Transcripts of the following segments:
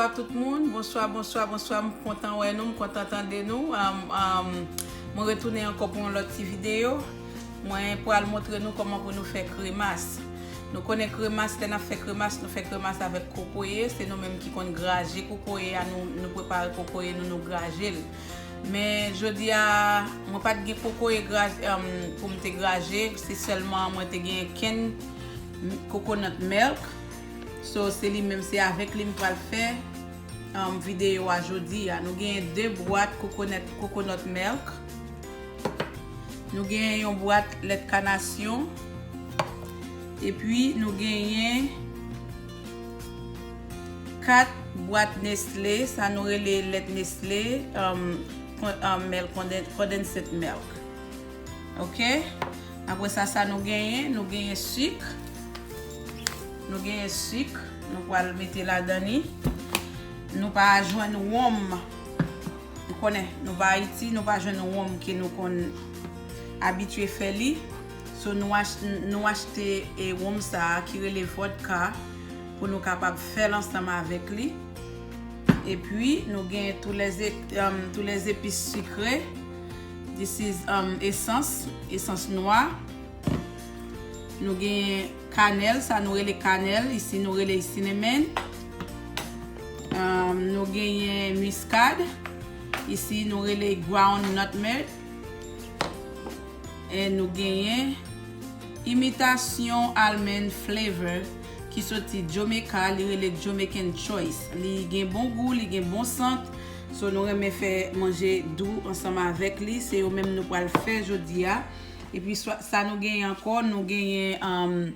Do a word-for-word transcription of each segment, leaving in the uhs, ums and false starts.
Bonswa tout moun, bonswa, bonswa, bonswa, m kontan wè nou, m kontan tande nou. Um, um, mwen retounen ankò pou yon lòt ti videyo. Mwen pral montre nou kòman pou nou fè kremas. Nou konnen kremas, lè n ap fè kremas, nou fè kremas avèk kokoye. Se nou menm ki konn graje kokoye a, nou, nou prepare kokoye nou, nou graje l. Men jodi a, mwen pa t gen kokoye graje, um, pou m te graje. Se sèlman mwen te gen kenn coconut milk. So, se li menm, se avèk li m pral fè, um, videyo a jodi a. Nou genyen de bwat coconut, coconut milk. Nou genyen yon bwat lèt kanasyon. Epi, nou genyen kat bwat Nestlé. Sa nou rele lèt Nestlé, um, kon-, um, milk conden-, condensed milk. Oke? Apre sa, sa nou genyen? Nou genyen sik. Nou genyen sik. Nou pral mete ladan li. Nou pa jwenn wonm. Ou konnen, nou pa Ayiti, nou pa jwenn wonm ke nou konn abitye fè li. So, nou ach-, nou achte, e, wonm sa a ki rele vodka pou nou kapab fè l ansanm avèk li. Epi, nou gen tous les ép-, um, tous les épices sucrées. This is, um, esans, esans nwa. Nou gen kanèl, sa nou rele kanèl, isi nou rele cinnamon. Um, nou genyen miskad, isi nou rele ground nutmeg. E nou genyen imitasyon almond flavor ki soti Jamaica, li rele Jamaican Choice. Li gen bon gou, li gen bon sant. So, nou renmen fè manje dou ansanm avèk li. Se yo menm nou pral fè jodi a. Epi swa, sa nou genyen ankò, nou genyen, um,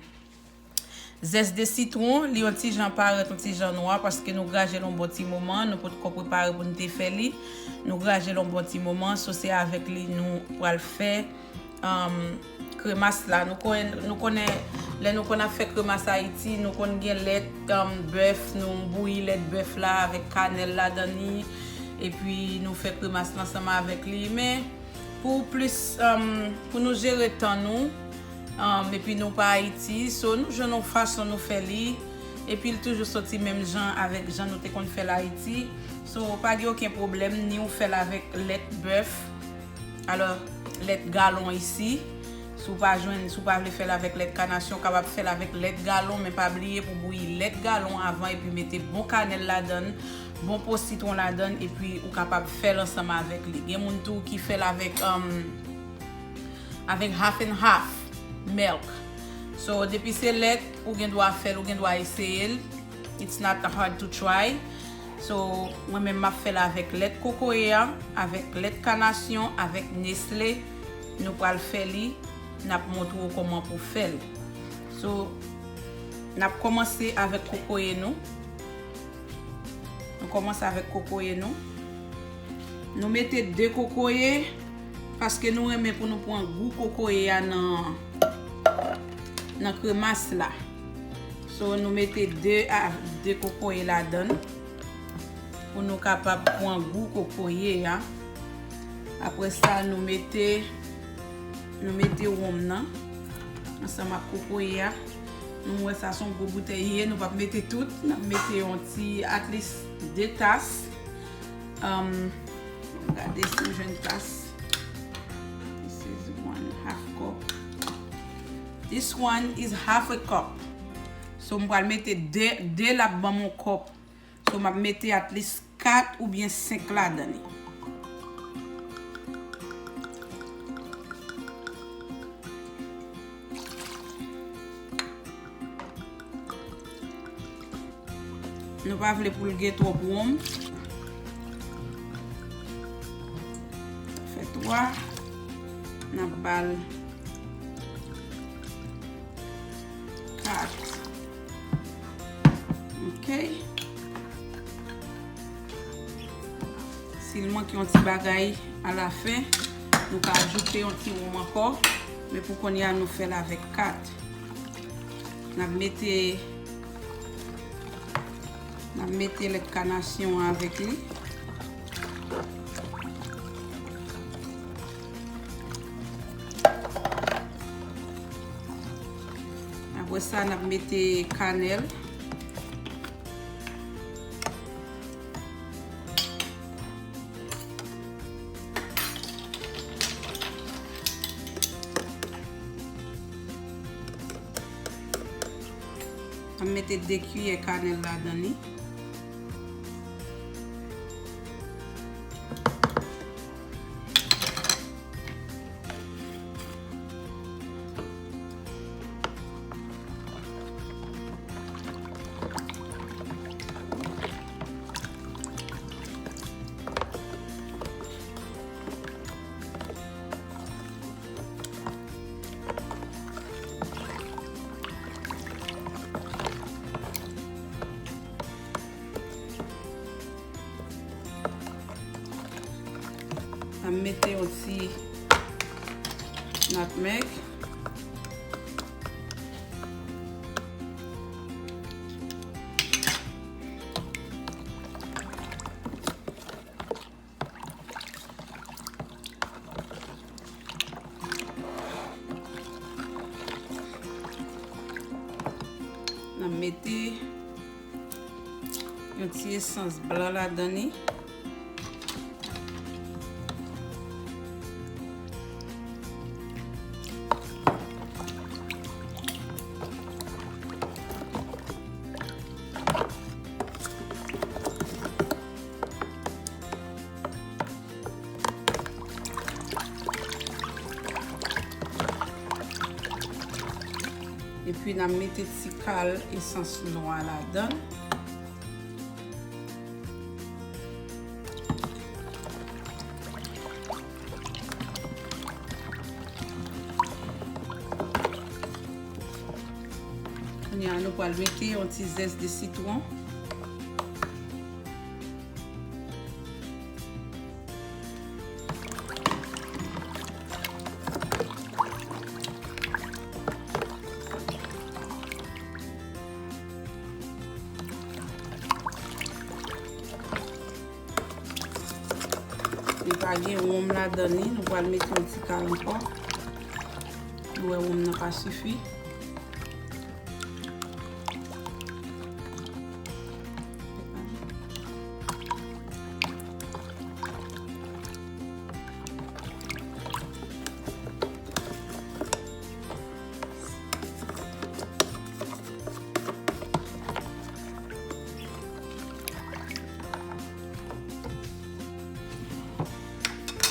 zès de sitwon, li yon ti jan parèt, yon ti jan nwa, paske nou graje l yon bon ti moman, nou potko prepare pou n te fè li. Nou graje l yon bon ti moman, so se avèk li nou pral fè, um, kremas la. Nou konnen, nou konnen, lè nou konn ap fè kremas Ayiti, nou konn gen lèt, um, bèf, nou bouyi lèt bèf la avèk kanèl ladan li, epi nou fè kremas la ansanm avèk li. Men, pou plis, um, pou nou jere tan nou, um, epi nou pa Ayiti, so nou jwenn yon fason nou fè li, epi l toujou soti menm jan avèk jan nou te konn fè l Ayiti. So, pa gen okenn pwoblèm, ni ou fè l avèk lèt bèf, alò, lèt galon isi. Si w pa jwenn, si w pa vle fè l avèk lèt kanasyon, w kapab fè l avèk lèt galon, men pa bliye pou bouyi lèt galon avan epi mete bon kanèl ladan l, bon po sitwon ladan l, epi ou kapab fè l ansanm avèk li. Gen moun tou ki fè l avèk, um, avèk half and half milk. So, depi se lèt, ou gen dwa fè l, ou gen dwa eseye l. It's not hard to try. So, mwen menm m ap fè l avèk lèt kokoye a, avèk lèt kanasyon, avèk Nestlé. Nou pral fè li, n ap montre w kòman pou fè l. So, n ap kòmanse avèk kokoye nou. Nou kòmanse avèk kokoye nou. Nou mete de kokoye, paske nou renmen pou nou pran gou kokoye a nan, nan kremas la. So, nou mete de a de kokoye ladan l pou nou kapab pran gou kokoye a. Apre sa, nou mete, nou mete wonm nan ansanm ak kokoye a. Nou wè sa se yon gwo boutèy ye, nou p ap mete tout, n ap mete yon ti, at least de tas. Um, gade si m jwenn tas. This is one half cup. This one is half a cup. So, m pral mete de, de l ap ban m yon kòp. So, m ap mete at least kat oubyen senk ladan li. Nou pa vle pou l gen twòp wonm. Fè twa. N ap ba l kat. Ok. Si l manke yon ti bagay alafen, nou ka ajoute yon ti wonm ankò. Men pou kounye a, nou fè l avèk kat. N ap mete, n ap mete lèt kanasyon an avèk li. Apre sa, n ap mete kanèl. M mete de kiyè kanèl ladan li. N ap mete yon ti nutmeg. N ap mete yon ti esans blan ladan li. Epi n a mete ti kal esans nwa ladan. Kounye a, nou pral mete yon ti zès de sitwon. Li pa gen wonm ladan li, nou pral mete yon ti kal ankò. Nou wè wonm nan pa sifi.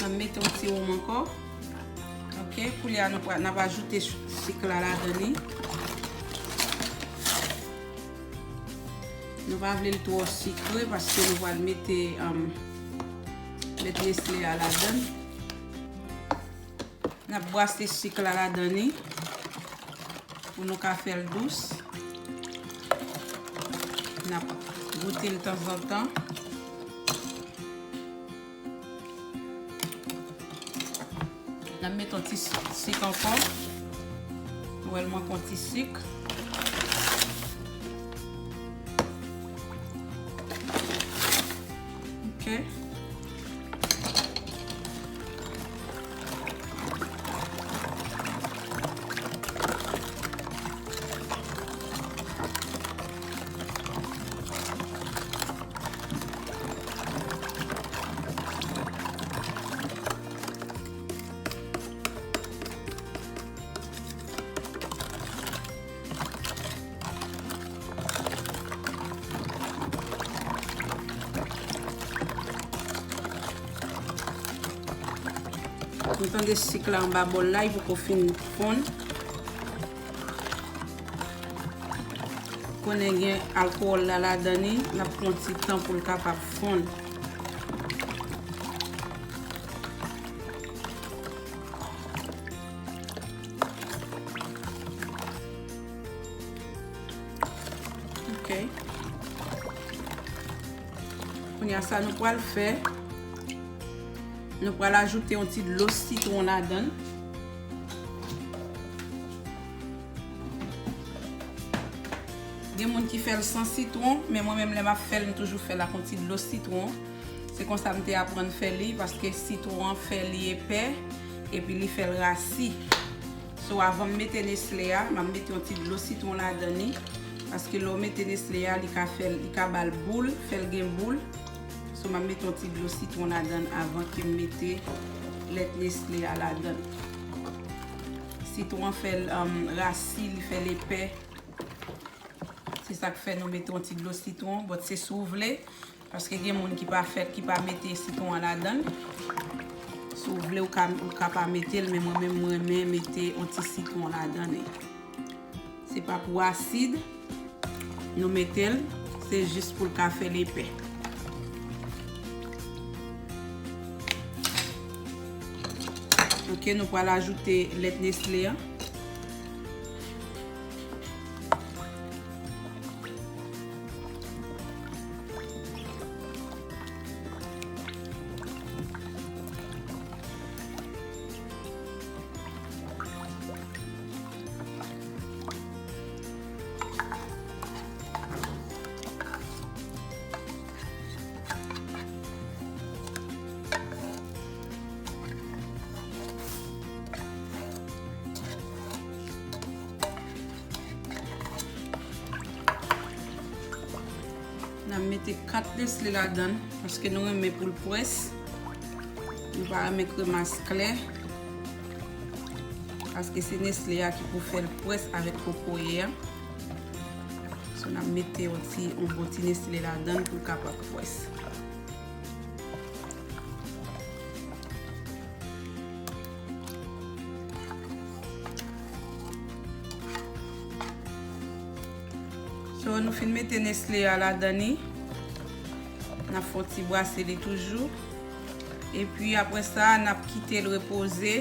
N ap mete yon ti wonm ankò. Ok, koulye a nou pral, n ap ajoute sik la ladan li. Nou pa vle l twò sikre paske nou pral mete, um, lèt Nestlé a ladan. N ap brase sik la ladan li pou nou ka fè l dous. N ap goute l tanzantan. N ap mete yon ti sik ankò. Nou wè l manke yon ti sik. Ok. Nou tande sik la anba bòl la, li poko fin fonn. Konnen gen alkòl la ladan li, n ap pran ti tan pou l kapab fonn. Ok. Kounye a sa nou pral fè, nou pral ajoute yon ti dlo sitwon ladan l. Gen moun ki fè l san sitwon, men mwen menm lè m ap fè l, m toujou fè l ak yon ti dlo sitwon. Se konsa m te aprann fè li, paske sitwon an fè li epè, epi li fè l rasi. So, avan m mete Nestlé a, m ap mete yon ti dlo sitwon ladan li, paske lè w mete Nestlé a, li ka fè l, li ka ba l boul, fè l gen boul. So, m ap mete yon ti dlo sitwon ladan l avan ke m mete lèt Nestlé a ladan l. Sitwon an fè l, um, rasi, li fè l epè. Se k fè nou mete yon ti dlo sitwon, but se si w vle, paske gen moun ki pa fè, ki pa mete sitwon an ladan l. Si w vle, ou ka, ou ka pa mete l, men mwen menm, mwen renmen mete yon ti sitwon ladan l. Se pa pou asid, nou mete l, se jis pou l ka fè l epè. Ok, nou pral ajoute lèt Nestlé an. N ap mete kat Nestlé ladan l, paske nou renmen pou l pwès. Nou pa renmen kremas klè. Paske se Nestlé a ki pou fè l pwès avèk kokoye a. So, n ap mete yon ti, yon bon ti Nestlé ladan l pou l kapab pwès. So, nou fin mete Nestlé a ladan li. N ap fè yon ti brase li toujou. Epi apre sa, n ap kite l repoze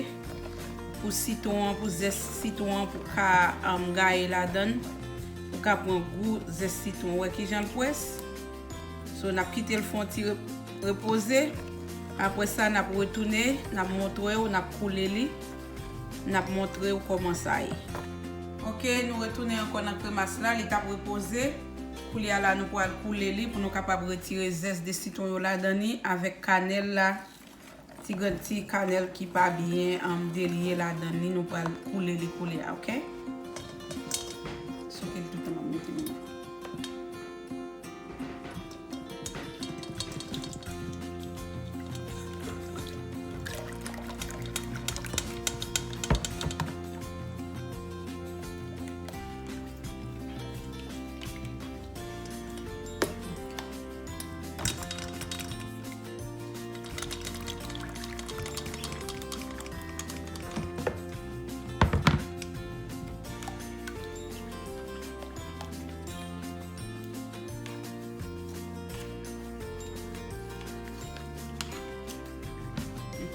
pou sitwon an, pou zès sitwon an, pou ka, um, gaye ladan l. Pou ka pran gou zès sitwon. Ou wè kijan l pwès? So, n ap kite l fè yon ti re-, repoze. Apre sa, n ap retounen, n ap montre w, n ap koule li. N ap montre w kòman sa ye. Ok, nou retounen ankò nan kremas la, li t ap repoze. Koulye a la, nou pral koule li pou nou kapab retire zès de sitwon yo ladan li avèk kanèl la. Ti grenn ti kanèl ki pa byen, um, delye ladan li, nou pral koule li koulye a, ok? Souke l toutan m ap mete li.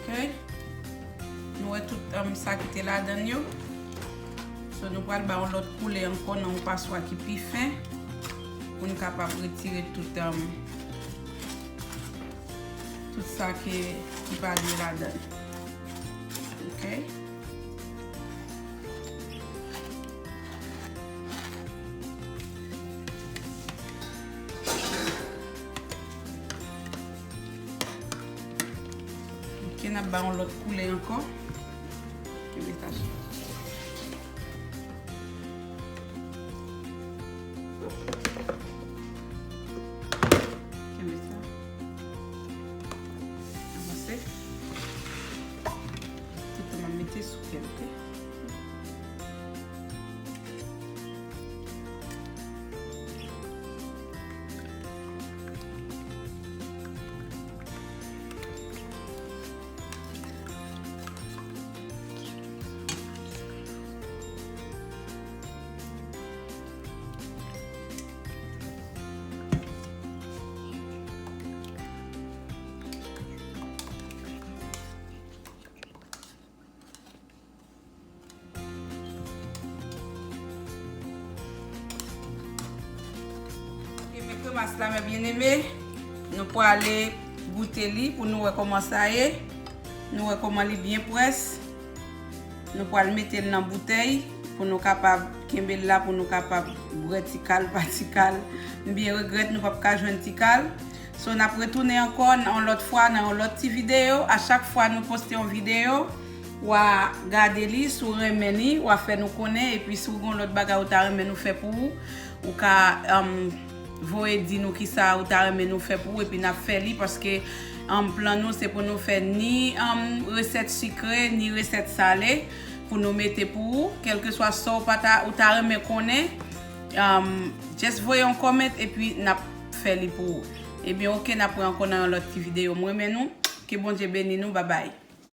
Ok. Nou wè tout, um, sa ki te ladan l yo. So, nou pral ba yon lòt koulè ankò nan yon paswa ki pi fen pou n kapab retire tout, um, tout sa ki, ki pa dwe ladan l. Ok. Ok, n ap ba yon lòt koulè ankò. Kenbe sa. Kenbe sa. Avanse. Tout tan m ap mete sou kèl, ok? Ok, men kremas la, mes bien-aimés, nou prale goute li pou nou wè kòman sa ye. Nou wè kòman li byen pwès. Nou pral mete l nan boutèy pou nou kapab kenbe l la, pou nou kapab bwè ti kal pa ti kal. M byen regrèt nou p ap ka jwenn ti kal. So, n ap retounen ankò yon lòt fwa nan yon lòt ti videyo. A chak fwa nou poste yon videyo, w a gade li, si w renmen li, w a fè nou konnen, epi si w gen yon lòt bagay ou ta renmen nou fè pou ou, ou ka, um, voye di nou kisa ou ta renmen nou fè pou ou, epi n ap fè li, paske, um, plan nou se pou nou fè ni, um, resèt sikre, ni resèt sale pou nou mete pou ou, kèlkeswa sa ou pa ta, ou ta renmen konnen. Um, just voye yon comment epi n ap fè li pou ou. Ebyen, oke, n ap wè ankò nan yon lòt ti videyo. M renmen nou. Ke Bondye beni nou. Babay.